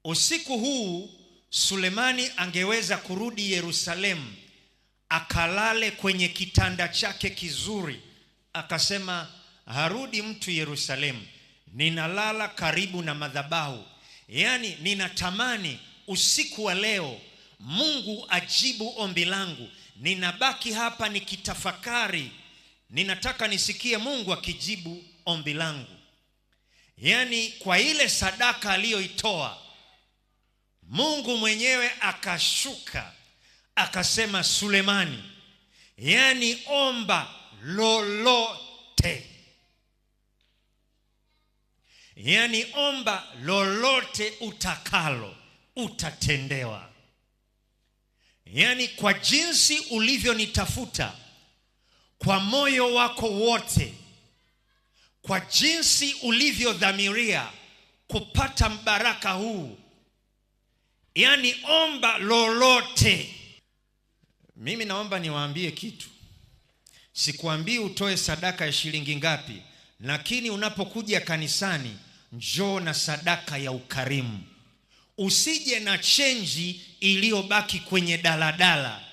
Usiku huu Sulemani angeweza kurudi Yerusalemu akalale kwenye kitanda chake kizuri, akasema harudi mtu Yerusalemu, ninalala karibu na madhabahu. Yaani ninatamani usiku wa leo Mungu ajibu ombi langu. Ninabaki hapa nikitafakari, ninataka nisikie Mungu akijibu ombi langu. Yaani kwa ile sadaka aliyoitoa, Mungu mwenyewe akashuka akasema, Sulemani, yaani omba lolote. Yaani omba lolote utakalo, utatendewa. Yaani kwa jinsi ulivyonitafuta kwa moyo wako wote, kwa jinsi ulivyodhamiria kupata mbaraka huu, yaani omba lolote. Mimi naomba niwaambie kitu. Sikuambii utoe sadaka ya shilingi ngapi, lakini unapokuja kanisani njoo na sadaka ya ukarimu. Usije na chenji iliyobaki kwenye daladala.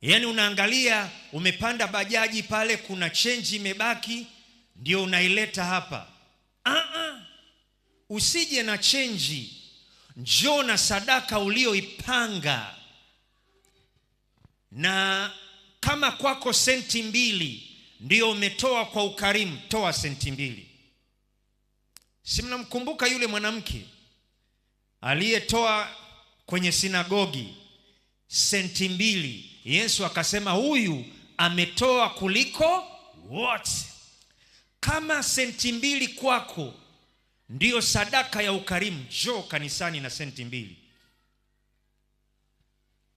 Yaani unaangalia umepanda bajaji pale kuna chenji imebaki, ndio unaileta hapa. Usije na chenji, njoo na sadaka ulioipanga. Na kama kwako senti 2 ndio umetoa kwa ukarimu, toa senti 2. Si mnamkumbuka yule mwanamke aliyetoa kwenye sinagogi senti 2? Yesu akasema huyu ametoa kuliko wote. Kama senti 2 kwako ndio sadaka ya ukarimu, njoo kanisani na senti 2.